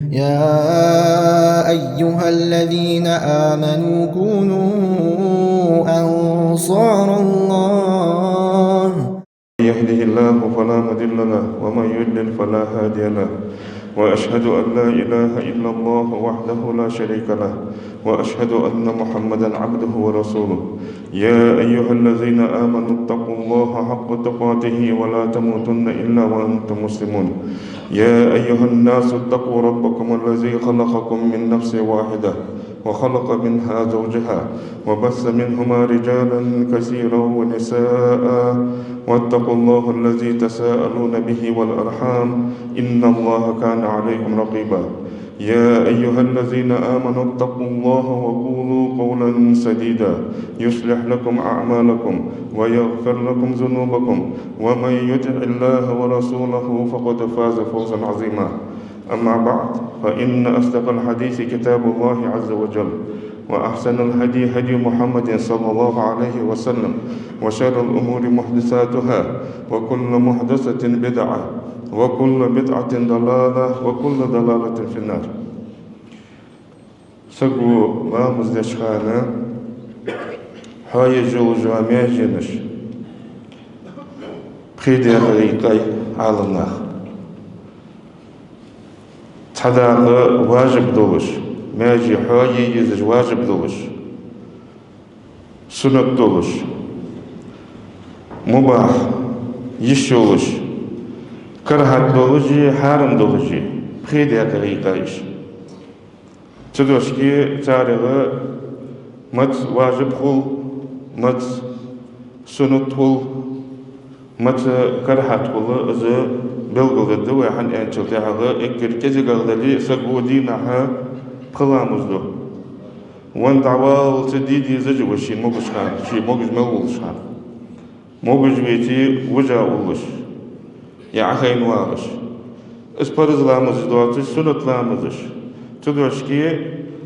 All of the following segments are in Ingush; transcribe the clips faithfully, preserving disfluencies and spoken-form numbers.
يا أيها الذين آمنوا كونوا أنصار الله. من يهده الله فلا مضل له، ومن يضلل فلا هادي له، وأشهد أن لا إله إلا الله وحده لا شريك له، وأشهد أن محمدا عبده ورسوله. يا أيها الذين آمنوا اتقوا الله حق تقاته ولا تموتن إلا وأنتم مسلمون. يا أيها الناس اتقوا ربكم الذي خلقكم من نفس واحدة وخلق منها زوجها وبث منهما رجالا كثيرا ونساء، واتقوا الله الذي تساءلون به والأرحام، إن الله كان عليكم رقيبا. يا أيها الذين آمنوا اتقوا الله وقولوا قولا سديدا يصلح لكم أعمالكم ويغفر لكم ذنوبكم، ومن يطع الله ورسوله فقد فاز فوزا عظيما. أما بعد، فإن أصدق الحديث كتاب الله عز وجل، وأحسن الهدي هدي محمد صلى الله عليه وسلم، وشر الأمور محدثاتها، وكل محدثة بدعة، وكل بدعة ضلالة، وكل ضلالة في النار. Саго ламаз деча хана хьоаеш йола маьженаш пхе декъе гӀийкъай Ӏаламнаха. Цхьа дакъа важиб долаш, маьже хьоае езаш важиб долаш, суннат долаш, мубахь, йиш йолаш, карахьат долаш, хьарам долаш, пхе декъе гӀийкъай уж. Цудухьа царех маца важиб хул, маца суннат хул, маца карахьат хул, из белгалдергда вай, хӀана аьлча тӀехьагӀа эггара кӀезигагӀа дале, саго дийнахьа пхи ламаз ду. Венна дӀаваллалца де дезаш ва шийна могаш хана, ший могаш мел волаш хана. Могаш веце, вижа уллаш, е Ӏахайна вагӀаш. Из парз ламазаш доацаш, суннат ламазаш. Цудухьа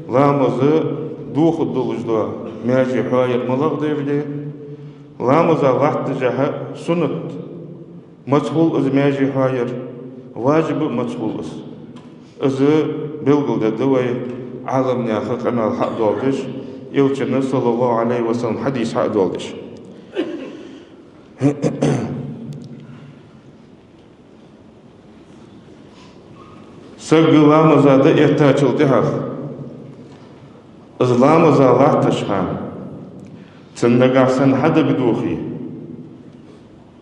ламаз дохаргдолаш дола маьже хьоаяр малагӀа да аьлча, ламаза латташехьа суннат маца хул из маьже хьоаяр, важиб маца хул из. Из белгалдергда вай Ӏаламнаьха къамаьл хьа а доаладеш, Элчан, саллаллахӀу Ӏалайхи ва саллам, хьадис хьа а доаладеш. Саг ламаза дӀаэттачул тӀехьагӀа, из ламаза латташ хана, цун нагахь санна хьадагадохе,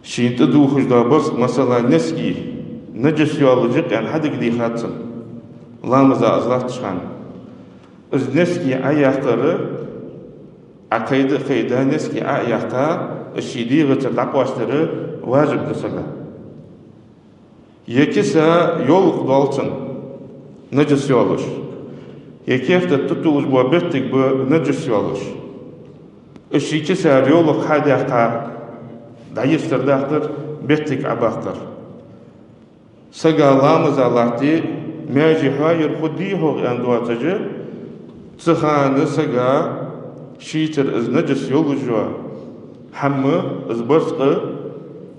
шийна тӀадувхаш дола барзкъа, масала, носки, наджас йоаллаш я аьнна хьадагадийхад цунна, ламаза из латташ хана. Из носки Ӏояьккхар, Ӏокхайда а кхайда, носки Ӏо а яьккха, из ший дегӀацара дӀакъоастадар важиб да сага. Е киса йовлакх доал цун наджас йоаллаш, е керта тӀатуллаш бола беттиг ба наджас йоаллаш. Из ший кисара йовлакх хьадаьккха, дӀайистар даккхар, беттиг Ӏобаккхар. Сага ламаза латте, маьже хьоаяр хургдий хьогӀ аьнна доацаш, цу хана сага шийцара из наджас йолаш йола хӀама, из барзкъа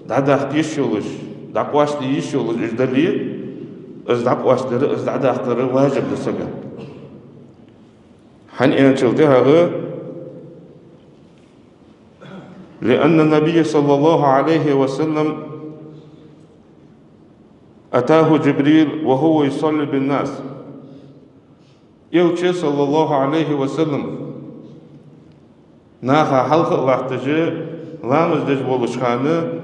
дӀадаккха йиш йолаш, дӀакъоаста йиш йолаш уж дале, из дӀакъоастадар, из дӀадаккхар важиб да сага. ХӀана аьлча тӀехьагӀа, لأن النبي صلى الله عليه وسلم أتاه جبريل وهو يصلي بالناس. Элча, саллаллахӀу Ӏалайхи ва саллам, наха хьалха а латташ, ламаз деш волаш хана,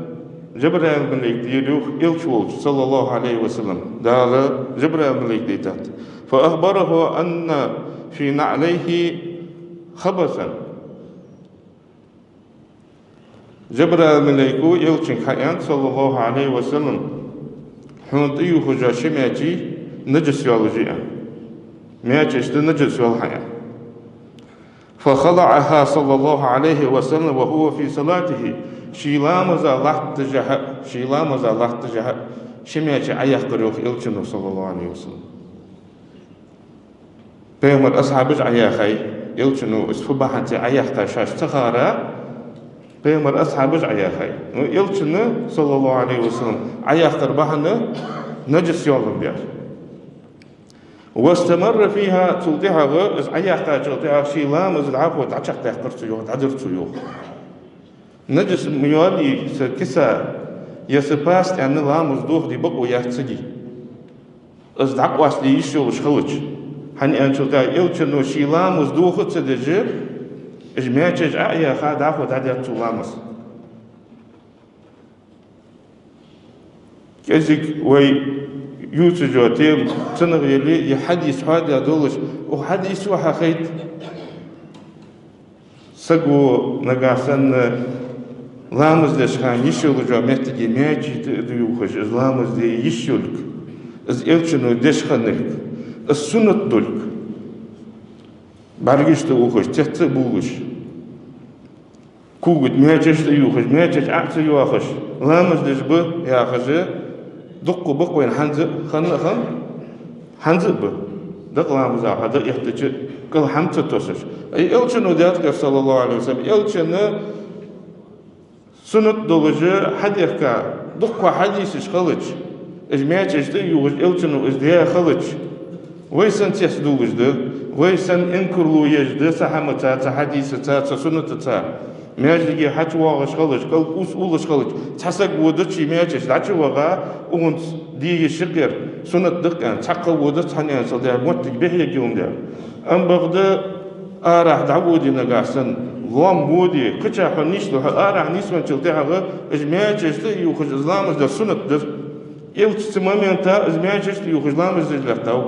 Жабраил малайк дийра юха Элча волча, саллаллахӀу Ӏалайхи ва саллам. Дала Жабраил малайк дайтад. فأخبره أن في نعليه خبثا. Жабраил малайко Элчанга хьааьннад, саллаллахӀу Ӏалайхи ва саллам, хьона тӀаювхаш йола ши маьчи наджас йоаллаш я аьнна. Маьчашта наджас йоал хьа аьнна. فخلعها صلى الله عليه وسلم وهو في صلاته. Ший ламаза латташехьа, ший ламаза латташехьа ши маьчи Ӏояьккхар йоах Элчано, саллаллахӀу Ӏалайхи ва саллам. Пайхамара асхьабаша Ӏояьхай, Элчано из фу бахьанца Ӏояьккхай шоашта ца ховра, Пайхамара асхьабаша Ӏояьхай. Ну, Элчано, саллаллахӀу Ӏалайхи ва саллам, Ӏояьккхар бахьан наджас йоаллам бар. واستمر فيها, цул тӀехьагӀа, из Ӏояьккхачул тӀехьагӀа ший ламаз дӀахо дӀачакхдаккхар цо йоах, дӀадир цо йоах. Наджас ма йоалий са киса, е са пас аьнна ламаз дохаде бокъо яц цига, из дӀакъоастаде йиш йолаш хилча. ХӀана аьлча тӀаккха Элчано ший ламаз доха а ца деш, уж маьчеш Ӏо а яьха, дӀахо дӀадаьд цо ламаз. КӀезига вай ювцаш йола тема цунах яле, ер хьадис хьоадаь долаш, укх хьадисо хьахайт, саго нагахь санна ламаз деш хана йиш йолаш йола моттиге маьчеш тӀа а дувхаш, из ламаз де йиш йолга, из Элчано деш хиннилга, из суннат долга, бӀаргаш тӀа ухаш, цецъяь а бувлаш, когаш маьчеш тӀа ювхаш, маьчеш Ӏо а ца йоахаш, ламаз деш ба яхаш, дукха ба-кх вайна хӀанз а, хинна а хиннад, хӀанз а ба. Дакъа ламаза хьо дӀаэттача, кӀал хӀама ца тосаш. Ай, Элчано даьд-кх ер, صلى الله عليه وسلم, Элчано суннат долаш хьадехка дукха хьадисаш хилча, уж маьчеш тӀа а ювхаш, Элчано из даь хилча, вай санна цецдувлаш да, вай санна инкарло еш да цу хӀамаца, цу хьадисаца, цу суннатаца. Маьждиге хьачувоагӀаш хилча, кӀал кӀувс уллаш хилча, цхьа саг водац ший маьчеш дӀачуваха, укхунца де йиш я-кх ер, суннат да-кх аьнна, цхьаккха водац, хӀана аьлча дер моттиг бӀехъергйолаш да. Ам бакъда арахьа дӀаводе нагахь санна, лоам воде, кхычахьа хьо нийслу, хьо арахьа нийсвенначул тӀехьагӀа уж маьчеш тӀа а ювхаш, из ламаз дар суннат дар. Элча цу момента из маьчеш тӀа ювхаш ламаз деш латтав.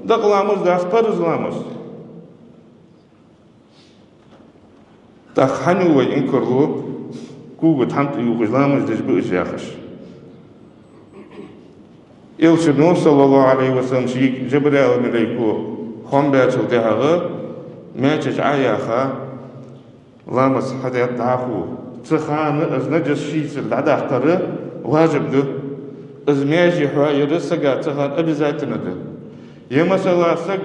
Дакъа ламаз дац, парз ламаз. ТӀаккха хӀана ю вай инкарло, когаш хӀама тӀа ювхаш ламаз деш ба уж яхаш? Элчано, صلى الله عليه وسلم, шийга Жабраил малайко хоам баьчул тӀехьагӀа маьчеш Ӏо а яьха, ламаз хьадаьд дӀахо. Цу хана из наджас шийцара дӀадаккхар важиб да. Из маьже хьоаяр сага цу хана обязательно да. Е масала, саг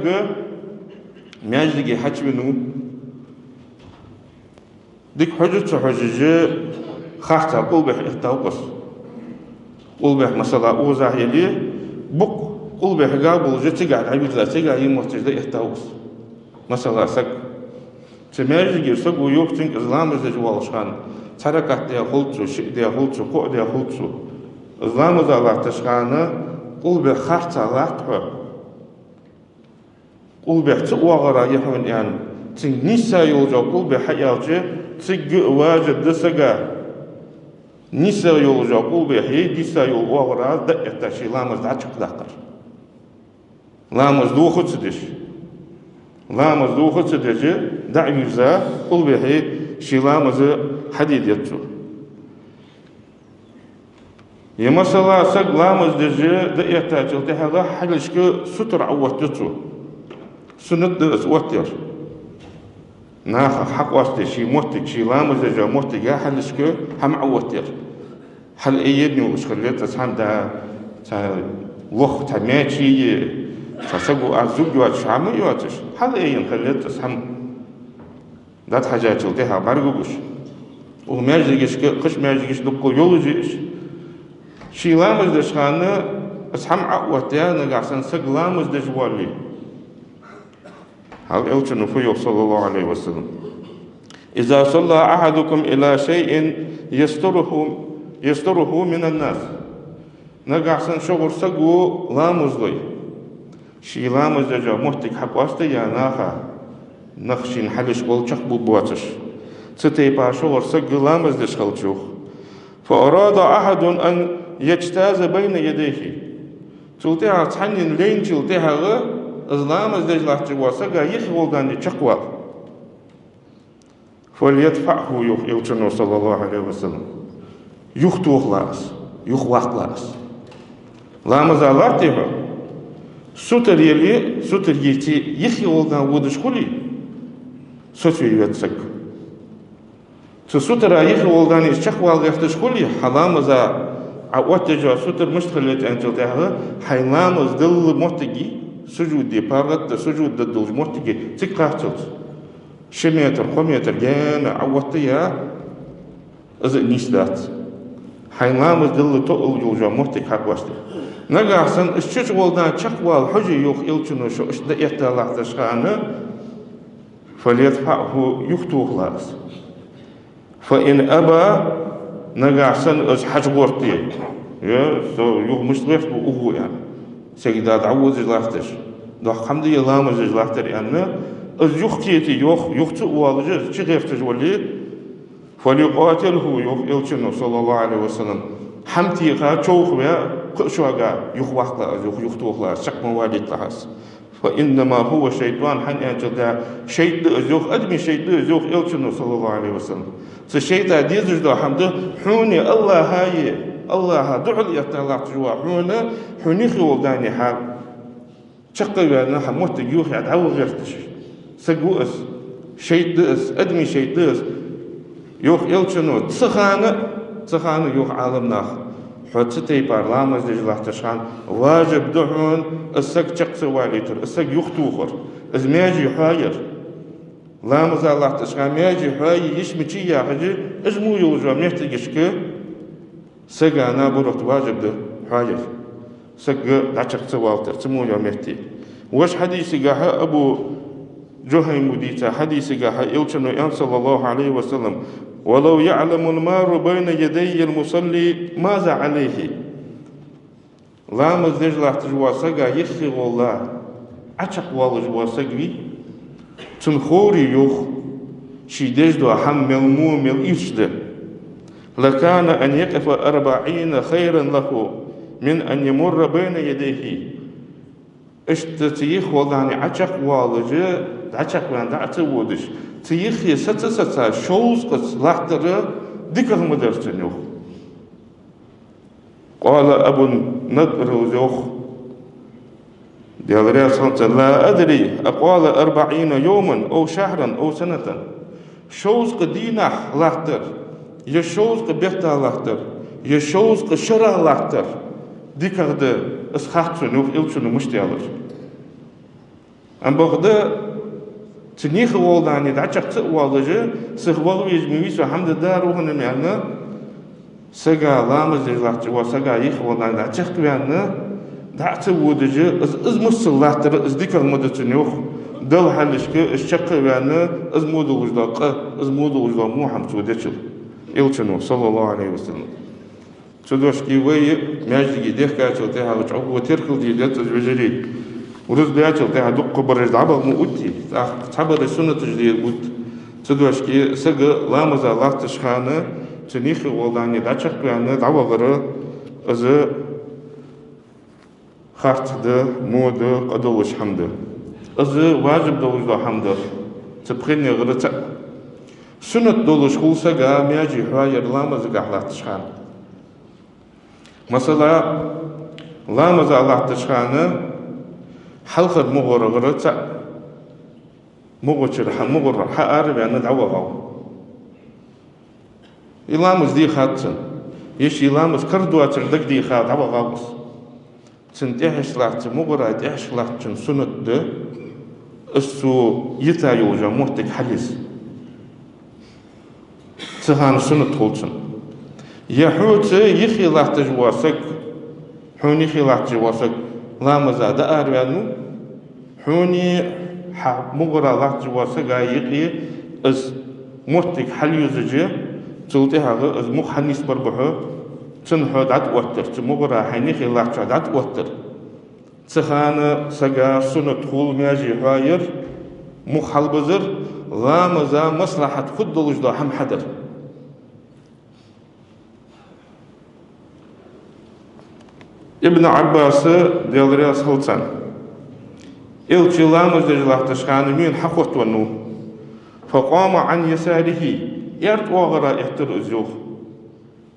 маьждиге хьачувенав, дика хьожаш а ца хьожаш, харцахьа къулбехьа эттав-кх из. Къулбехьа, масала, укхазахьа яле, букъ къулбехьагахьа болаш, цигахьа дӀавийрза, цигахьа е моттигаш дӀаэттав из. Масала, саг. Цу маьждигера саго йоах цунга, из ламаз деш воаллаш хана, цхьа ракаӀат даь хул цо, шиъ даь хул цо, кхоъ даь хул цо. Из ламаза латташ хана къулбехьа харцахьа латт хьо. Къулбехьа ца оагӀора я хьона аьнна, цунга нийсса йолаш йола къулбехьа хьааьлча, цига а важиб да сага нийсса йолаш йола къулбехьеи, нийсса йолча оагӀорахи дӀаэтта ший ламаз дӀачакхдаккхар. Ламаз доха а ца деш. Ламаз доха а ца деш, дӀа а вийрза, къулбехье ший ламаз хьаде деза цо. Е масала, саг ламаз деш дӀаэттачул тӀехьагӀа хьалхашка сутара Ӏооттаю цо. Суннат да из оттаяр. Нахах хьакъоастаде ший моттиг, ший ламаз деш йола моттига хьалхашка хӀама Ӏооттаяр. Хьалъайенна йолаш хила еза из хӀама, да, цхьа лох, цхьа маьчи, цхьа саго аз зуг йоацаш хӀама а йоацаш, хьалъайенна хила еза из хӀама. ДӀатӀахьежачул тӀехьагӀа бӀаргагуш. Укх маьждигашка, кхыча маьждигашка дукха йолаш я уж. Ший ламаз деш хана из хӀама Ӏооттаяь, нагахь санна саг ламаз деш воале. Хьал Элчано фу йоах, صلى الله عليه وسلم: «إذا صلى أحدكم إلى شيء يستره، يستره من الناس». Нагахь санна шугара саго ламаз дой, ший ламаз деш йола моттиг хьакъоастаяь наха, нах шийна хьалхашка гӀолла чакхбувргбоацаш, цу тайпара шугара саг ламаз деш хилча, йоах, «فأراد أحد أن يجتاز بين يديه». Цул тӀехьагӀа цхьаннена лайначул тӀехьагӀа из ламаз деш латташ вола саг юхе гӀолла даьнна чакхвала. «فليدفعه», йоах Элчано, صلى الله عليه وسلم. Юхатохалахь из, юхаваккхалахь из. Ламаза латтий хьо? Сутара яле, сутара йийце, юхе гӀолла даьнна водаш хуле, соцаве веза саг. Цу сутара юхе гӀолла даьнна из чакхвала гӀерташ хуле, хьа ламаза Ӏооттаеш йола сутара мишта хила еза аьнначул тӀехьагӀа, хьай ламаз дилла моттиге, сужуд де, паргӀата сужуд де долча моттиге цига кхаччалца ши метр, кхо метр гаьна Ӏооттаяь, из а нийса дац. Хьай ламаз дилла тоъал йолаш йола моттиг хьакъоастаде. Нагахь санна из чу гӀолла чакхвала хьоже, йоах Элчано, шо иштта дӀаэтта латташ хана, فليدفعه, юхатохалахь из. فإن أبى, нагахь санна из хьажа гӀерте, е со юха мишта гӀерта бу укхо аьнна, сагӀа дӀаводаш латташ, доккха хӀама да ламаз деш латтар аьнна, из юхакхете, йоах, юха ца а воалаш, из чугӀерташ вале, فليقاتله, йоах Элчано, صلى الله عليه وسلم, хӀама теха, човхаваь, кхы а шога юхаваккхалахь из, юха, юхатохалахь из, чакх ма валийталахь из. فإنما هو شيطان, хӀана аьлча, шайтӀа да из, йоах, адамий шайтӀа да из, йоах Элчано, صلى الله عليه وسلم. Цу шайтӀа дезаш дола хӀама да хьона, АллахӀа, е АллахӀа духьал этта латташ вола хьона, хьона юхе вола даьна хьа чакхваьнна, хьа моттиг юххе дӀаваха гӀерташ саг ва из, шайтӀа да из, адамий шайтӀа да из. Йоах Элчано, цу хана, цу хана, йоах Ӏаламнаха, хьо цу тайпара ламаз деш латташ хана, важиб да хьона из саг чакх ца валийтар, из саг юхатохар, из маьже хьоаяр. Ламаза латташ хана маьже хьоае, йиш мичай яхаш, из мо йолча моттигашка сага, наоборот, важиб да хьоаяр, саг дӀачакх ца валийтар цу мо йолча метте. Вож хьадисагахьа, Абу Жухайма дийца хьадисагахьа Элчано аьннад, صلى الله عليه وسلم: ولو يعلم المار بين يدي المصلي ماذا عليه. Ламаз деш латташ вола саг, юхе гӀолла Ӏочакхвоалаш вола саг вий, цунна ховре, йоах, ше деш дола хӀама мел во, мел ирча да. لكان أن يقف أربعين خيرا له من أن يمر بين يديه. Иштта цу юхе вола даьна Ӏочакхвоалаш, дӀачакхваьнна дӀа а ца водаш, цу юхе саца, саца шовзткъа латтар дикагӀа ма дар цунна, йоах. قال أبو النضر, йоах, Даьла раьза хилва цунна: لا أدري أقال أربعين يوما أو شهرا أو سنة. Шовзткъа дийнахьа латтар, е шовзткъа бетта латтар, е шовзткъа шера латтар дикагӀа да, из хац сона, йоах Элчано, мишта аьлар. Амма бакъда, цу юхе вола даьна дӀачакх ца а воалаш, сиха ваха везаш ма вий со, хӀама да дарухана аьнна, сага, ламаз деш латташ вола сага юхе вола даьна дӀачакхваьнна дӀа а ца водаш, из, из миссел латтар, из дикагӀа ма да цунна, йоах, Даьла хьалхашка из чакхваьнна, из мо долаш дола къа, из мо долаш дола во хӀама цо дечул, Элчано, صلى الله عليه وسلم. Цудухьа вай маьждиге дехкачул тӀехьагӀа чӀоагӀа теркалде деза из, вежарий. Рузба яьчул тӀехьагӀа дуккхагӀбараш дӀабаха ма отте, тӀаккха цхьабараш суннаташ дер отт. Цудухьа сага ламаза латташ хана цу юхе вола даьна дӀачакхваьнна дӀавахар, из харц да, во да, къа долаш хӀама да. Из важиб долаш дола хӀама да цу пхеннегара цаӀ. Суннат долаш хул сага маьже хьоаяр ламазагахьа латташ хана. Масала, ламаза латташ хана хьалхара мугӀарагара цаӀ мугӀачара хьа-, мугӀара хьаараваьнна дӀавахав. Из ламаз дийхад цун. Е ший ламаз карадоацар дагадеха дӀавахав из. Цунна тӀехьашка латта, мугӀара тӀехьашка латтачун суннат да из цо йита йолча моттиге хьалъяза. Цу хана суннат хул цунна. Е хьоца юхе латташ вола саг, хьона юхе латташ вола саг ламаза дӀаараваьннав, хьона хьа мугӀара латташ вола сага юкъе из моттиг хьалъюзаш, цул тӀехьагӀа из мух хьанийсбар ба хьо, цунна хьо дӀатӀаоттар, цу мугӀара хьайна юхе латтачоа дӀатӀаоттар. Цу хана сага суннат хул маьже хьоаяр, мух хьалбазар, ламаза маслахьат хургдолаш дола хӀама хьадар. Ибн Ӏаббаса, Даьла раьза хилва царна, Элча ламаз деш латташ хана мина хьахоттавеннав. فقام عن يساره, аьрда оагӀора эттар из, йоах.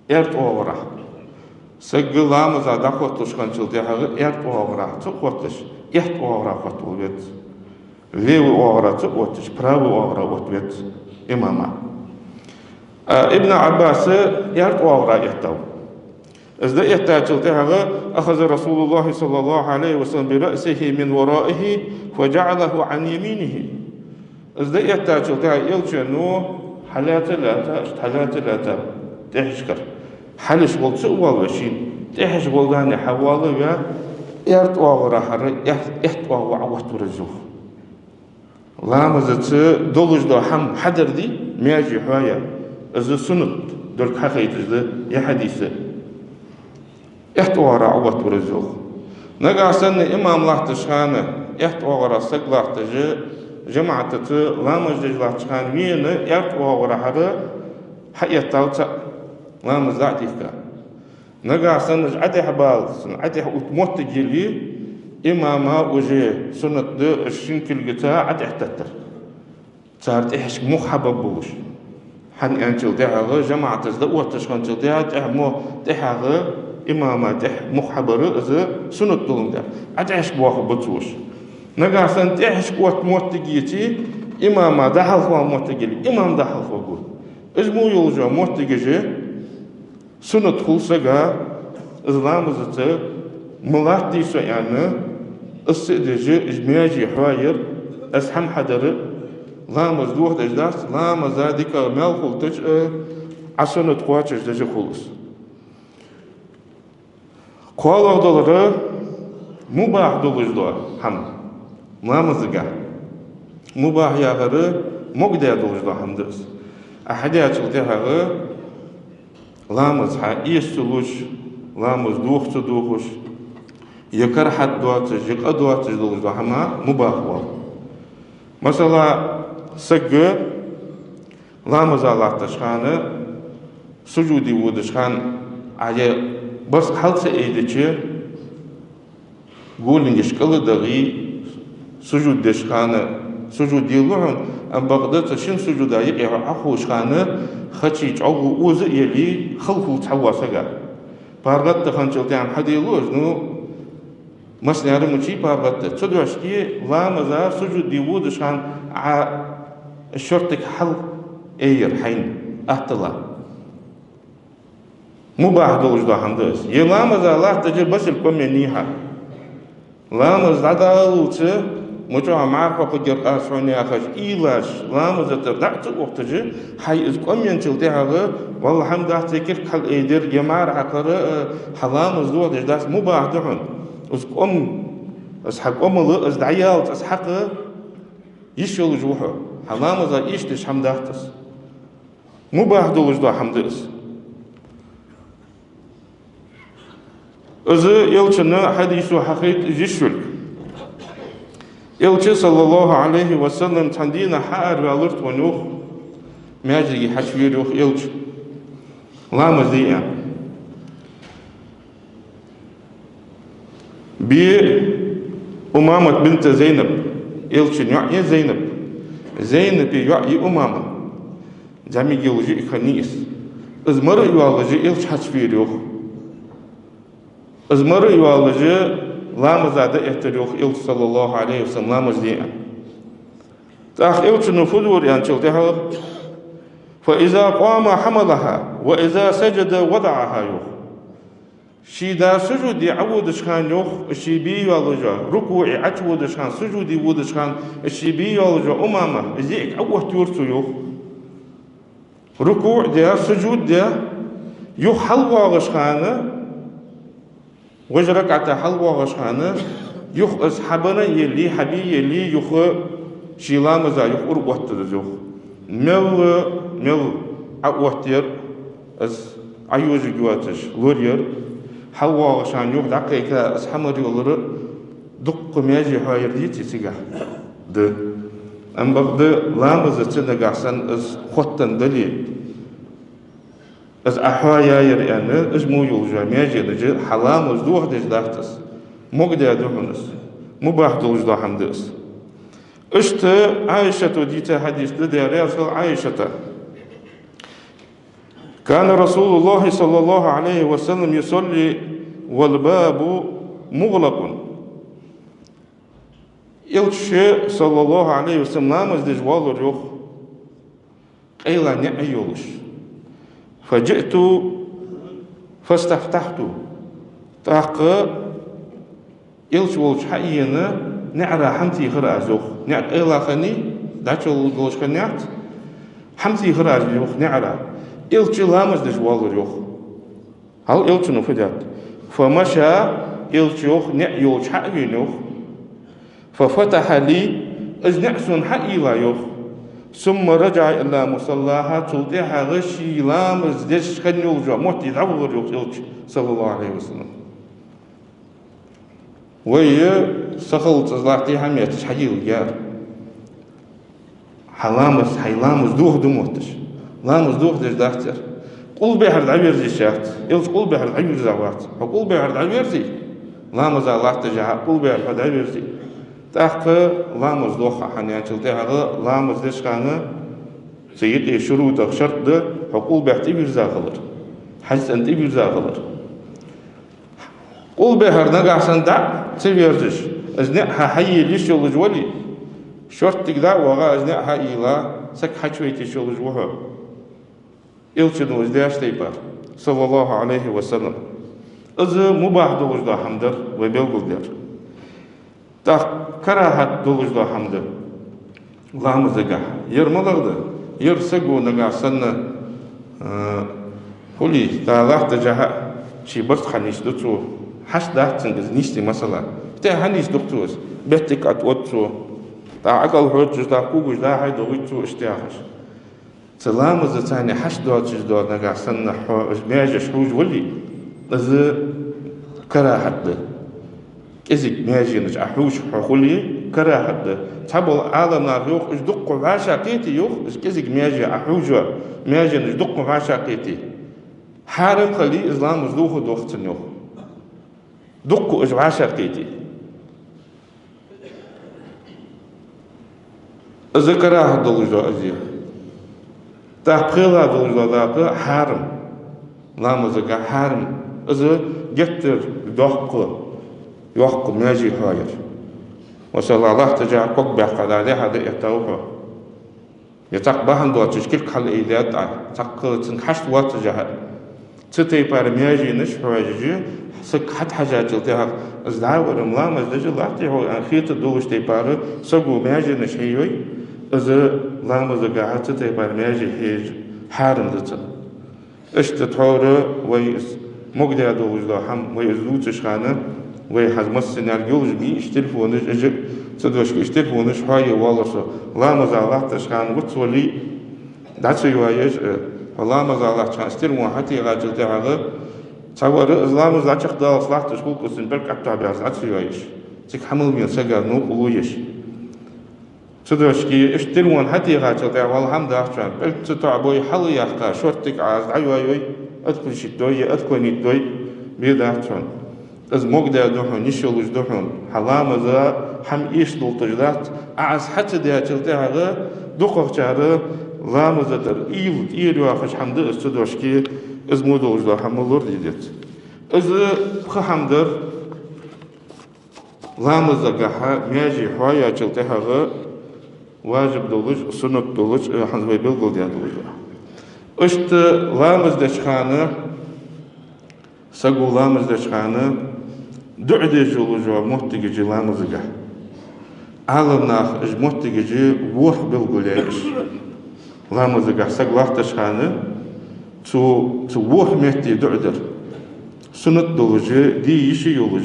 Аьрда оагӀора. Саг ламаза дӀахотталуш хинначул тӀехьагӀа аьрда оагӀора ца хотташ, аьтта оагӀора хоттавала веза. Левый оагӀора ца отташ, правый оагӀора отта веза имама. А Ибн Ӏаббаса аьрда оагӀора эттав. Из дӀаэттачул тӀехьагӀа أخذ رسول الله صلى الله عليه وسلم برأسه من ورائه فجعله عن يمينه. Из дӀаэттачул тӀехьагӀа Элчано хьалаьца, лаьца, иштта хьалаьца, лаьца, тӀехьашкара. Хьалхашка гӀолла ца а воалавеш шийна. ТӀехьашка гӀолла хьавоалаваь, аьрда оагӀорахьара аьрда, аьтта оагӀув Ӏооттавар из, йоах. Ламазаца долаш дола хӀама хьадар дий, маьже хьоаяь, из суннат долга хьахайташ да ер хьадис. Аьтта оагӀорахьара Ӏооттавар из, йоах. Нагахьа санна имам латтача хана, аьтта оагӀорахьара саг латташ, жамаӀатаца ламаз деш латтача хана вена аьрда оагӀорахьара хьаэттав цаӀ, ламаз дӀа а дихка. Нагахьа санна уж ӀотӀехбала, цунна ӀотӀех отта моттиг яле, имама уже суннат да уж шин кулгаца ӀотӀехтаттар, цар тӀехьашка мух хьабергболаш. ХӀана аьлча тӀехьагӀа, жамаӀатаца дӀаотташ хинначул тӀехьагӀа, тӀехьа мо-, тӀехьагӀа имама тӀехьа мух хьабар из суннат доландаь, ӀотӀехьашка боахаргба цо уж. Нагахьа санна тӀехьашка отта моттиг еце, имама дӀахьалхавала моттиг яле, имам дӀахьалхавергва. Из мо йолча моттигашка суннат хул сага, из ламазаца ма латтадий со аьнна, из ца а деш, из маьже хьоаяр, из хӀама хьадар, ламаз дохадеш дац, ламаза дикагӀа маьл хулийтача а, Ӏа суннат кхоачашдеш хул из. КхоалагӀа долар мубахь долаш дола хӀама ламазага. Мубахь яхар могадаь долаш дола хӀама да из. Ӏа хьадаьчул тӀехьагӀа ламаз хьаэца ца луш, ламаз доха ца дохаш, е карахьат доацаш, е къа доацаш долаш дола хӀама мубахь оал. Масала, саг ламаза латтача хана, сужуде водача хана, Ӏа е барзкъа хьал ца айдича, голингаш кӀала дагӀе, сужуд деча хана сужуд делу хьона, амма бакъда цу шин сужуда юкъе хьо Ӏохувшача хана, хачи чӀоагӀа оза а яле, хала хул цхьавола сага. ПаргӀата хинначул тӀехьа хьаделу из, ну, массанена мичай паргӀата. Цудухьа ламаза сужуде водача хана Ӏа шортига хьал айяр хьайна аттала. Мубахь долаш дола хӀама да из. Е ламаза латташ а басил кӀомен нийхьа. Ламаз дӀадаллалца, ма чӀоагӀа мӀараш хьокхаргьяр аз хьона яхаш, уйлаш, ламаза тӀара дӀа а ца ухийташ, хьай из кӀоменчул тӀехьагӀа, валлахӀи, хӀама дац, е кирк хьал айдир, е мӀараш хьакхар, э, хьа ламаз дохадеш дац, мубахь да хьона. Из кӀом, из хьа кӀомал, из дӀаяллалца, из хьакха йиш йолаш ва хьо. Хьа ламаза эшадеш хӀама дац из. Мубахь долаш дола хӀама да из. Из Элчан хьадисо хьахайт из йиш йолга. Элча, саллаллахӀу Ӏалайхи ва саллам, цхьан дийнахьа хьаараваьлар тхона, йоах, маьждиге хьачувера, йоах, Элча, ламаз де аьнна. Бе Умамат бинт Зайнаб, Элчан йоӀ я Зайнаб. Зайнапа йоӀ я Умама. ЗӀамига йола жиӀиг хиннай из. Из мара а йоаллаш, Элча хьачувера, йоах. Из мара а йоаллаш, ламаза дӀаэттар, йоах, Элча, саллаллахӀу Ӏалайхи ва саллам, ламаз де аьнна. ТӀаккха Элчано фу дора аьнначул тӀехьагӀа: «فإذا قام حملها وإذا سجد وضعها», йоах. Ший да сужуде Ӏоводача хана, йоах, ший бе йоаллаш, рукуӀе Ӏочуводача хана, сужуде водача хана ший бе йоаллаш Умама из йиӀиг Ӏооттайора цо, йоах. РукуӀ де, сужуд де, юха хьалвоагӀача хана, вож ракаӀата хьалвоагӀача хана, юха из хьабенна яле, хьабе яле, юха ший ламаза юха ура оттаду из, йоах. Мел, мел Ӏооттаяр из, Ӏойожаргйоацаш лораяр, хьалвоагӀача хана юха дӀакхайка из хьамара йолар, дукха маьже хьоаяр деций цигахь? Да. Амма бакъда ламазаца нагахьа санна из хоттаденна дале, из Ӏа хьоаяьяр аьнна, из мо йолча маьженашка хьа ламаз дохадеш дац из. Могадаь да хьона из. Мубахь долаш дола хӀама да из. Иштта Ӏайшата дийца хьадис да, Даьла раьза хилва Ӏайшата. «كان رسول الله صلى الله عليه وسلم يصلي والباب مغلق». Элча, саллаллахӀу Ӏалайхи ва саллам, ламаз деш воаллар, йоах, къайла ниӀ йолаш. «فجئت فاستفتحت». ТӀаккха Элча волча хьаена, наӀара хӀама техар аз, йоах. НиӀ къайла хиннай, дӀачул долаш хиннаяц. ХӀама техар аз, йоах, наӀара. Элча ламаз деш воаллар, йоах. Хьал Элчано фу даьд? فمشى, Элча йоах, ниӀ йолча хьа а вена йоах. ففتح لي, из ниӀ сона хьа а ийла йоах. ثم رجع إلى مصلاه, цул тӀехьагӀа ший ламаз деш хинна йолча моттиге дӀавахар йоах Элча, صلى الله عليه وسلم. Вай сахалца из латтий хьа метташ хьагилгар. Хьа ламаз, хьай ламаз дохаду мотташ. Ламаз дохадеш дац ер. Къулбехьара дӀаверза йиш яц. Элча къулбехьара дӀавийрза вац. Хьо къулбехьара дӀаверзий, ламаза латташ хьа къулбехьара хьо дӀаверзий, тӀаккха ламаз доха хьа хьаьнчул тӀехьагӀа ламаз деш хана цу юкъе шурутах шарт да хьо къулбехьа тӀавийрза хилар, хьажцӀена тӀавийрза хилар. Къулбехьара нагахьа санна дӀа а ца верзаш, из ниӀ хьа хьайийла йиш йолаш вале, шорттига дӀа а ваха, из ниӀ хьа а ийла, саг хьачувайта йиш йолаш ва хьо. Элчано из даьча тайпара, صلى الله عليه وسلم. Из мубахь долаш дола хӀама дар вай белгалдер. ТӀаккха карахӀат долаш дола хӀама да ламазагахьа. Ер малагӀа да? Ер саго нагахьа санна, а, хулий, дӀа латташ хьа, ший барзкъа хьанийсду цо. Хьашт дац цунга из нийсде, масала. ТӀехьа хьанийсду-кх цо из. Беттиг Ӏоотт цо. ТӀаккха Ӏакъал хьожаш, тӀаккха когаш дӀа-хьа дохийт цо, иштта яхаш. Цу ламазаца хьашт доацаш дола нагахьа санна хьо уж маьжеш хьожаш вале, из карахӀат да. КӀезига маьженаш Ӏа хьожаш хьо хуле, карахӀат да. Цхьабола Ӏаламнаха йоах, уж дукха вӀашагӀкхете йоах, уж кӀезига маьже Ӏа хьожа, маьженаш дукха вӀашагӀкхете. Хьарам хиле, из ламаз дохадоах цун йоах. Дукха уж вӀашагӀкхете. Из карахӀат долаш да из. ТӀаккха пхелагӀа долаш да дакъа хьарам. Ламазагахьа хьарам. Из геттара доккха, йоккха маьже хьоаяр. Масала, латташ хьа ког баьккха дӀа, дехьа дӀаэтта ва хьо. Е цхьаккха бахьан доацаш кулг хьалъайдаьд Ӏа, цхьаккха цунга хьашт воацаш хьа. Цу тайпара маьженаш хьожаш, саг хьатӀахьежачул тӀехьагӀа, из дӀавар-м ламаз деш латтий хьо, аьнна хетар долаш тайпара саго маьженаш хьайой, из ламазагахьа цу тайпара маьже хьежа хьарам да цунна. Иштта тхьовра вай из могадаь долаш дола хӀама, вай из дувцаш хана, вай хӀанз массанега йолаш бий уж телефонаш, уж цу дошка уж телефонаш хьоае воаллар со. Ламаза латташ хана вац вале, дӀа ца йоаеш, э, хьо ламаза латташ хана из телефон хьатӀаийгӀачул тӀехьагӀа, цхьавар из ламаз дӀачакхдаллалца латташ хул-кх из, цун пӀелг аттагӀа баьрза дӀа ца йоаеш. Цига хьа мел вена сага новкъарло еш. Цу дошка уж телефон хьатӀаийгӀачул тӀехьагӀа валла хӀама дац хьона. ПӀелг цу тоӀа бой, хьалъяккха, шорттига Ӏа из дӀайоайой, отключить дой е отклонить дой, бе дац хьона. Из могадаь да хьона, йиш йолаш да хьона. Хьа ламаза хӀама эшадолийташ дац, Ӏа из хьа ца даьчул тӀехьагӀа дукхагӀчар ламаза тӀара уйла тӀера йоахаш хӀама да из цу дошка, из мо долаш дола хӀама лораде деза. Из пхи хӀама дар ламазагахьа маьже хьоаяьчул тӀехьагӀа важиб долаш, суннат долаш, э, хӀанз вай белгалдаь долаш да. Иштта ламаз деча хана, саго ламаз деча хана дуӀа деш йолаш йола моттигаш я ламазагахьа. Ӏаламнаха уж моттигаш ворхӀ белгалъяьй уж. Ламазагахьа саг латташ хана цу, цу ворхӀ метте дуӀа дар. Суннат долаш, де йиш йолаш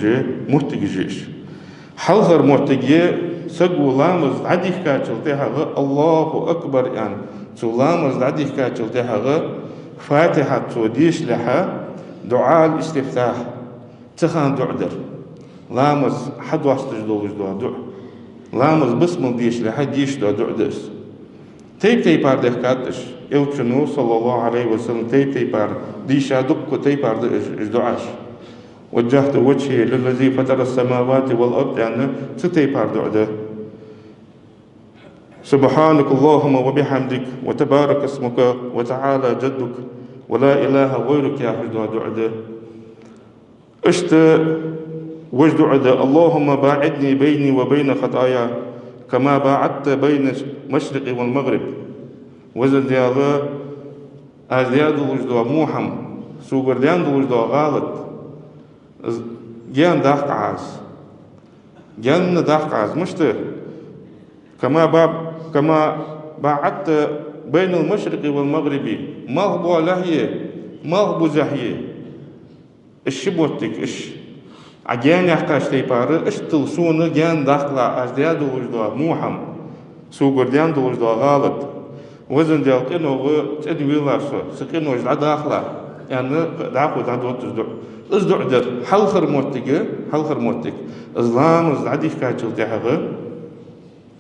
моттигаш я уж. Хьалхара моттиг я, саго ламаз дӀадийхкачул тӀехьагӀа «Аллаху акбар» аьнна, цу ламаз дӀадийхкачул тӀехьагӀа Фатихьат цо дешалехьа, дуӀа аль-истифтахь, цу хана дуӀа дар. Ламаз хьадоасташ долаш дола дуӀа. Ламаз бисмал дешалехьа деш дола дуӀа да из. Тайп-тайпара дехкад уж. Элчано, صلى الله عليه وسلم, тайп-тайпара дийша, дуккха тайпара да уж, уж дуӀаш. «وجهت وجهي للذي فطر السماوات والأرض» аьнна, цу тайпара дуӀа да. «سبحانك اللهم وبحمدك وتبارك اسمك وتعالى جدك ولا إله غيرك» яхаш дола дуӀа да. Иштта вож дуӀа да: «اللهم باعد بيني وبين خطاياي كما باعدت بين المشرق والمغرب». Везан Даьла, аз даь долаш дола во хӀама, согара даьнна долаш дола гӀалат, гаьна даккха Ӏа из. Гаьна даккха Ӏа из. Мишта? «كما با-, كما باعدت بين المشرق والمغرب». Малхбузехьеи, малхбузехьеи. Ши моттиг, иш Ӏа гаьна яьккхача тайпара, иштта сона гаьна даккхалахь аз даь долаш дола мухьам, согара даь долаш дола гӀалат. Везан Даьла, къинойх цӀенвелахь со, са къинош дӀадахалахь, аьнна, дӀахо дӀадотташ дуӀа. Из дуӀа дар хьалхара моттиге, хьалхара моттиг. Из ламаз дӀадийхкачул тӀехьагӀа,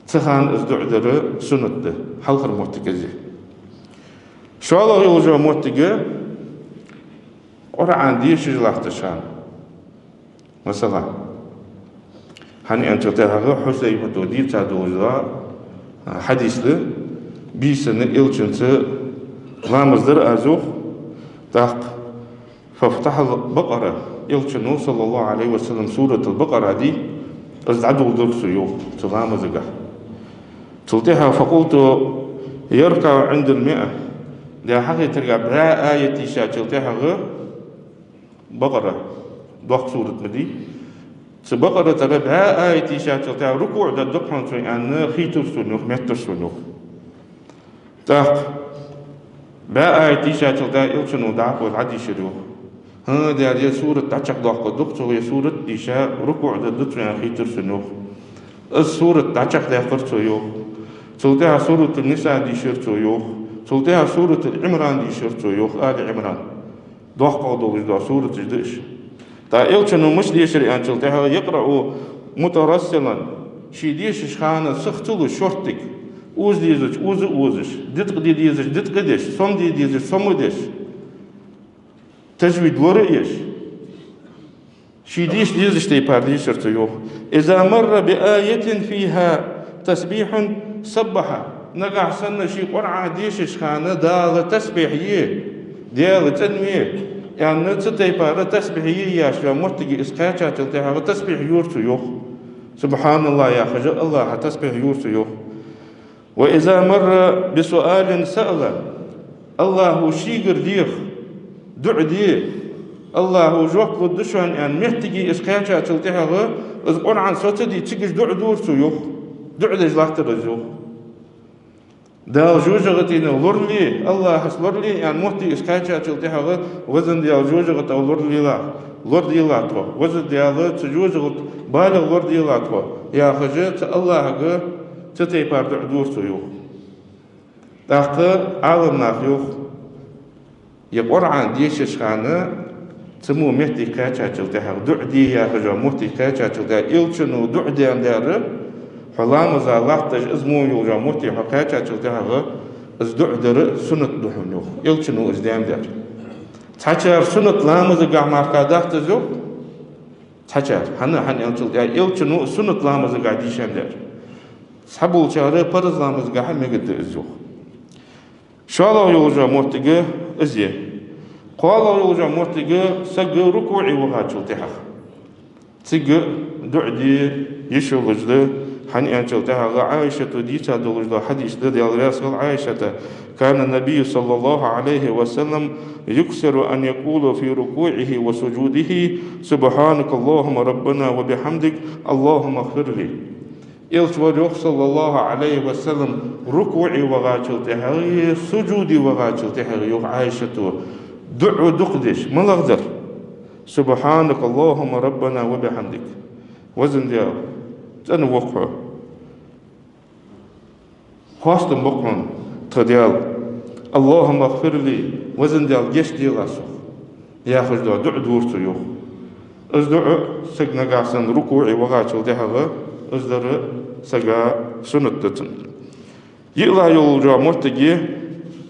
цу хана из дуӀа дар суннат да, хьалхара моттиг из я. ШоллагӀа йолча моттиге, Къуръан дешаш латташ хана. Масала, хӀана аьлча тӀехьагӀа Хьузайфата дийца долаш дола хьадис да, бийсанна Элчанца ламаз дир аз, йоах, тӀаккха فافتح البقرة, Элчано, صلى الله عليه وسلم, суратул Бакъара дий, из дӀадоладир цо, йоах, цу ламазагахь. Цул тӀехьагӀа فقلت يركع عند المائة, дӀахьахийтарга бӀаь аят дийшачул тӀехьагӀа, Бакъара, доккха сурат ма дий. Цу Бакъара тӀара бӀаь аят дийшачул тӀехьагӀа рукуӀ дергда хьона цо, аьнна, хийтар сона, йоах, моттар сона, йоах. ТӀаккха бӀаь аят дийшачул тӀехьагӀа Элчано дӀахо дӀадийшар, йоах. ХӀа, Даьла, ер сурат дӀачакхдоаккхаргда-кх цо, ер сурат дийша рукуӀ дергда цо, аьнна, хийтар сона, йоах. Из сурат дӀачакхдаьккхар цо, йоах. Цул тӀехьагӀа Суратун-Ниса дийшар цо, йоах. Цул тӀехьагӀа Суратул-Ӏимран дийшар цо, йоах, Али-Ӏимран. ДоккхагӀа долаш дола сураташ да уж. ТӀаккха Элчано мишта дешар аьнчул тӀехьагӀа يقرأ مترسلا, ше дешаш хана сиха ца луш шорттига, оза дезача оза а озаш, диткъа де дезача диткъа а деш, сома де дезача сома а деш, тажвид лора а еш, ше деша дезача тайпара дешар цо, йоах. إذا مر بآية فيها تسبيح سبح. Нагахь санна ше Къуръан дешаш хана Дала тасбихь е, Даьла цӀенве, аьнна, цу тайпара тасбихь е яхаш йола моттиге из кхаьчачул тӀехьагӀа тасбихь йора цо, йоах. سبحان الله яхаш, АллахӀа тасбихь йора цо, йоах. وإذا مر بسؤال سأل, АллахӀо шийгара деха, дуӀа де, АллахӀо жоп лургда шоана, аьнна, моттиге из кхаьчачул тӀехьагӀа, из Къуръан соцаде, цигаш дуӀа дора цо, йоах. ДуӀа деш латтар из, йоах. Дала жожагӀатенах лорале, АллахӀаца лорале, аьнна, моттиге из кхаьчачул тӀехьагӀа, везан Даьла, жожагӀатах лоралелахь, лораделахь тхо, везан Даьла, цу жожагӀатен балех лораделахь тхо, яхаш, цу АллахӀага цу тайпара дуӀа дора цо, йоах. ТӀаккха Ӏаламнаха йоах, ер Къуръан дешаш хана цу мо моттиге кхаьчачул тӀехьагӀа, дуӀа де яхаш йола моттиге кхаьчачул тӀехьагӀа, Элчано дуӀа даьннадар, хьо ламаза латташ, из мо йолча моттиге хьо кхаьчачул тӀехьагӀа, из дуӀа дар суннат да хьона, йоах, Элчано из даьннадар. Цхьачар суннат ламазагахь мара дац из, йоах. Цхьачар, хӀана, хӀана аьлча тӀехьагӀа, Элчано суннат ламазагахь дийшандаь. Цхьаболчар парз ламазагахь мегаргда из, йоах. ШоллагӀа йолча моттиге из я. КхоалагӀа йолча моттиге саг рукуӀе вахачул тӀехьагӀа. Цига дуӀа де йиш йолаш да, хӀана аьлча тӀехьагӀа Ӏайшата дийца долаш дола хьадис да, Даьла раьза хилва Ӏайшата: كان النبي صلى الله عليه وسلم يكثر أن يقول في ركوعه وسجوده: سبحانك اللهم ربنا وبحمدك، اللهم اغفر لي. Элча вар, йоах, صلى الله عليه وسلم, рукуӀе вахачул тӀехьагӀа, сужуде вахачул тӀехьагӀа, йоах Ӏайшата, дуӀа дукха деш, малагӀдар: سبحانك اللهم ربنا وبحمدك. Везан Даьла, цӀена ва-кх Хьо, хоастам ба-кх Хьона, тха Даьла. اللهم اغفر لي, везан Даьла, гешт делахь сох, яхаш дола дуӀа дора цо, йоах. Из дуӀа саг нагахь санна рукуӀе вахачул тӀехьагӀа, из дар сага суннат да цун. ЙиълагӀа йолча моттиге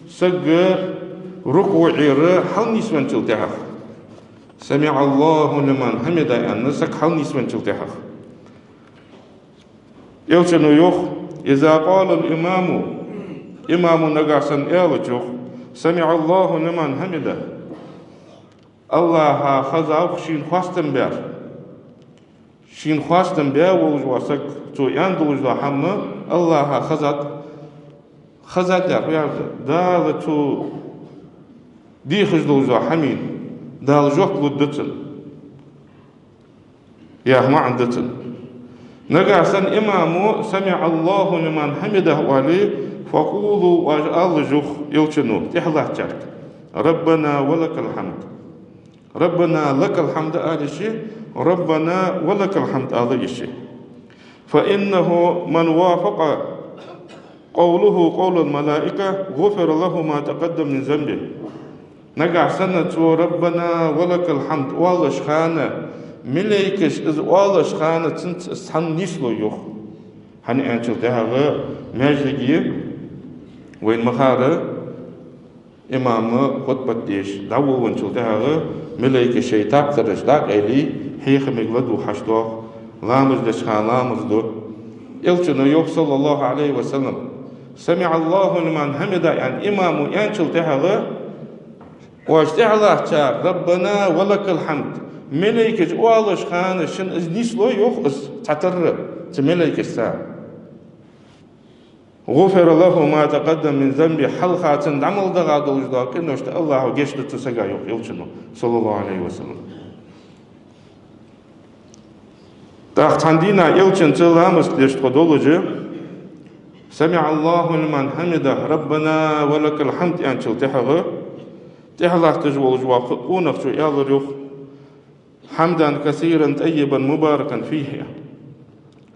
саг рукуӀера хьалнийсвенначул тӀехьагӀа, سمع الله لمن حمده аьнна, саг хьалнийсвенначул тӀехьагӀа. Элчано йоах: إذا قال الإمام, имамо нагахь санна аьлча, йоах: سمع الله لمن حمده, АллахӀа хезав-кх шийна хоастам баьр. Шийна хоастам баь волаш вола саг, цо аьнна долаш дола хӀама АллахӀа хезад, хезад яхар, Дала цо дехаш долаш дола хӀаман, Дала жоп лургда цунна, яха маӀан да цун. Нагахь санна имамо سمع الله لمن حمده оале, فقولوا, оаш алалаш, йоах Элчано, тӀехьалаттачарга: ربنا ولك الحمد. ربنا لك الحمد ала йиш я, ربنا ولك الحمد ала йиш я. فإنه من وافق قوله قول الملائكة غفر له ما تقدم من ذنبه. Нагахь санна цо ربنا ولك الحمد оалаш хана, малайкаша из оалаш хана цунца из цхьанне нийслу, йоах. ХӀана аьлча тӀехьагӀа маьждиге вайна ма харра, имам хутбат деш дӀаволавенначул тӀехьагӀа малайкаш шоай таптараш дӀакъайле, хьехамга ладувгӀаш доагӀа, ламаз деча хана ламаз ду. Элчано йоах, صلى الله عليه وسلم: سمع الله لمن حمده, аьнна, имамо аьнначул тӀехьагӀа, оаш тӀехьалаттачар ربنا ولك الحمد, малайкаша оалаш хана шоана из нийслу, йоах, из цхьатарра цу малайкашца. غفر له ما تقدم من ذنبه, хьалха цун дӀа мел дагӀа долаш дола къиношта АллахӀа гешт ду цу сага, йоах Элчано, صلى الله عليه وسلم. ТӀаккха цхьан дийнахьа Элчанца ламаз деш тхо долаш, سمع الله لمن حمده ربنا ولك الحمد аьнначул тӀехьагӀа, тӀехьалатташ волаш вола къонахчо аьлар, йоах: حمدا كثيرا طيبا مباركا فيه.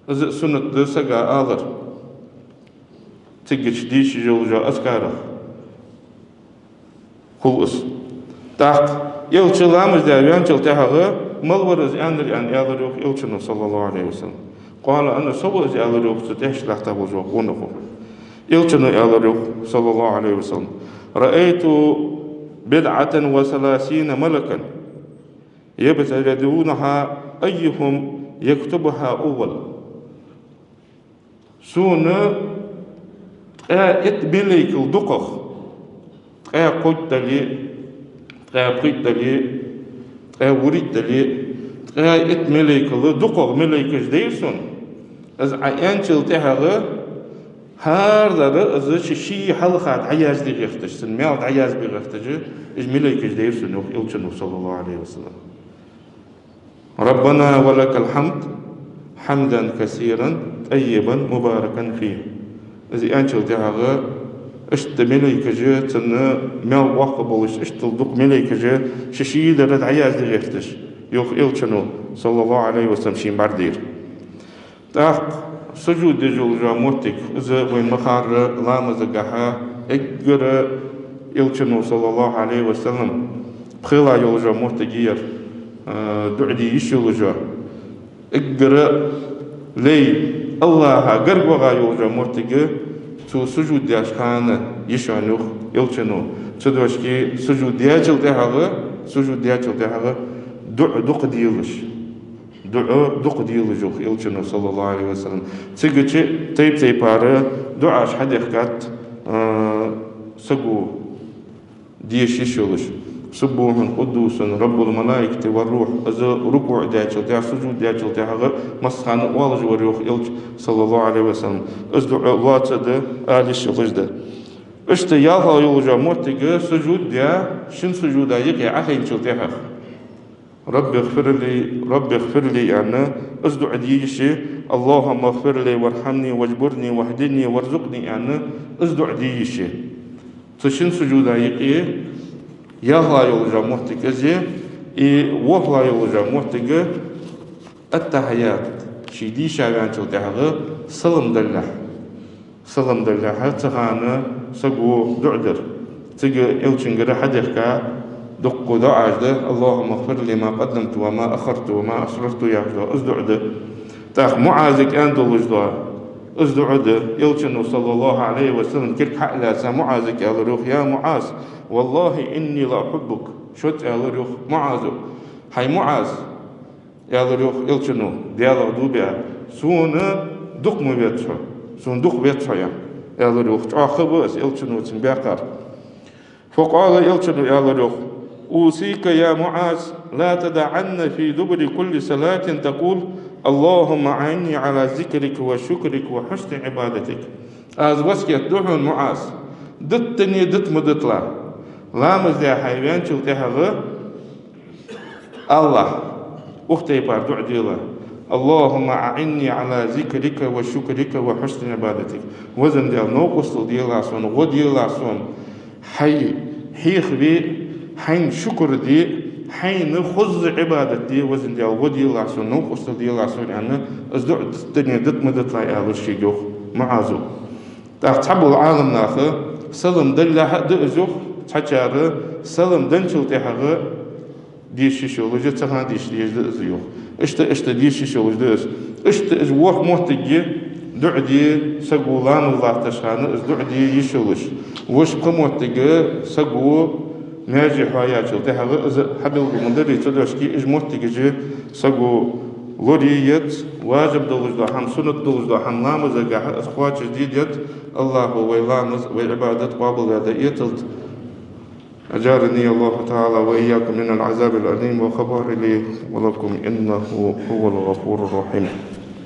Из суннат да сага алар. Цигача дийша йолча азкарах хул из. ТӀаккха Элча ламаз даь ваьнначул тӀехьагӀа, мала вар из аьннар, аьнна, аьлар, йоах, Элчано, صلى الله عليه وسلم. قال أنا, со ва из, аьлар, йоах, цу тӀехьашка латташ волаш вола къонахо. Элчано аьлар, йоах, صلى الله عليه وسلم: رأيت بضعة وثلاثين ملكا يبتدرونها أيهم يكتبها أول. Сона ткъаь итт малайкал дукхагӀа, ткъаь кхойтта дале, ткъаь пхийтта дале, ткъаь вурийтта дале, ткъаь итт малайкал дукхагӀа малайкаш дайра сона. Из Ӏа аьнначул тӀехьагӀа, хӀара дар из ший-ший хьалха дӀаязде гӀерташ, цун маьл дӀаязбе гӀерташ, из малайкаш дайра сона, йоах Элчано, صلى الله عليه وسلم. ربنا ولك الحمد حمدا كثيرا طيبا مباركا فيه. Из аьнначул тӀехьагӀа, иштта малайкаша, цун маьл боккха болаш, иштта дукха малайкаша ший-ший дар дӀаязде гӀерташ, йоах Элчано, صلى الله عليه وسلم, шийна бӀаргадайра. ТӀаккха сужуд деш йолаш йола моттиг, из вайна ма харра ламазагахьа эггара Элчано, صلى الله عليه وسلم, пхелагӀа йолаш йола моттиг я ер, э, дуӀа де йиш йолаш йола. Эггара лай АллахӀа гарга ваха йолаш йола моттиг цо сужуд деш хана йиш я, йоах Элчано. Цудухьа сужуд даьчул тӀехьагӀа, сужуд даьчул тӀехьагӀа дуӀа дукха делаш. ДуӀа дукха делаш, йоах Элчано, صلى الله عليه وسلم. Цигача тайп-тайпара дуӀаш хьадехкад, а, саго деша йиш йолаш: سبوح قدوس رب الملائكة والروح. Из рукуӀ даьчул тӀехьагӀа, сужуд даьчул тӀехьагӀа массахана оалаш вар, йоах Элча, صلى الله عليه وسلم. Из дуӀа лоаца да, ала йиш йолаш да. Иштта ялхлагӀа йолаш йола моттиг сужуд даь, шин сужуда юкъе Ӏохайначул тӀехьагӀа: رب اغفر لي، رب اغفر لي аьнна, из дуӀа де йиш я, اللهم اغفر لي وارحمني واجبرني واهدني وارزقني аьнна, из дуӀа де йиш я. Цу шин сужуда юкъе ялхлагӀа йолаш йола моттиг из я, и ворхӀлагӀа йолаш йола моттиг аттахьият, ший дийша ваьнначул тӀехьагӀа салам далалехь. Салам далалехь цу хана саго дуӀа дар. Цига Элчангара хьадехка дуккха дуӀаш да: اللهم اغفر لي ما قدمت وما أخرت وما أسررت яхаш дола, из дуӀа да. ТӀаккха МуӀазага аьнна долаш дола, из дуӀа да. Элчано, صلى الله عليه وسلم, кулг хьалаьца МуӀазага аьлар, йоах: يا معاذ والله إني لأحبك. Шозза аьлар, йоах, МуӀазо: хӀай МуӀаз, аьлар, йоах Элчано, Даьлах дув биа, сона дукха ма веза хьо, сона дукха веза хьо, аьнна, аьлар, йоах. ЧӀоагӀа хаб аз Элчано цунга баьккхар. فقال, Элчано аьлар, йоах: أوصيك يا معاذ لا تدعن في دبر كل صلاة تقول اللهم أعني على ذكرك وشكرك وحسن عبادتك. Аз васкет ду хьона, МуӀаз, диттане дита ма диталахь, ламаз даь хьайваьнначул тӀехьагӀа алалахь, укх тайпара дуӀа делахь: اللهم أعني على ذكرك وشكرك وحسن عبادتك. Везан Даьла, новкъостал делахь сона, гӀо делахь сона, хьай хьехаве, хьайна шукр де, Хьайна хоза Ӏибадат де, везан Даьла, гӀо делахь сона, новкъостал делахь сона, аьнна, из дуӀа дитане дита ма диталахь, аьлар шийга, йоах МуӀаза. ТӀаккха цхьабола Ӏаламнаха салам далалехьа а да из, йоах, цхьачар салам денначул тӀехьагӀа деша йиш йолаш я, цу хана деша дезаш да из, йоах. Иштта, иштта деша йиш йолаш да из. Иштта из ворхӀ моттиг я дуӀа де саго ламаз латташ хана, из дуӀа де йиш йолаш. Вож кхы моттиг я саго маьже хьоаяьчул тӀехьагӀа, из хьабелгалдаьдар цу дешаца, уж моттигаш я саго лорае еза, важиб долаш дола хӀама, суннат долаш дола хӀама ламазагахьа из кхоачашде деза. АллахӀа вай ламаз, вай Ӏибадат къоабалдаь дӀаэцалда. أجارني الله تعالى وإياكم من العذاب الأليم، وغفر لي ولكم، إنه هو الغفور الرحيم.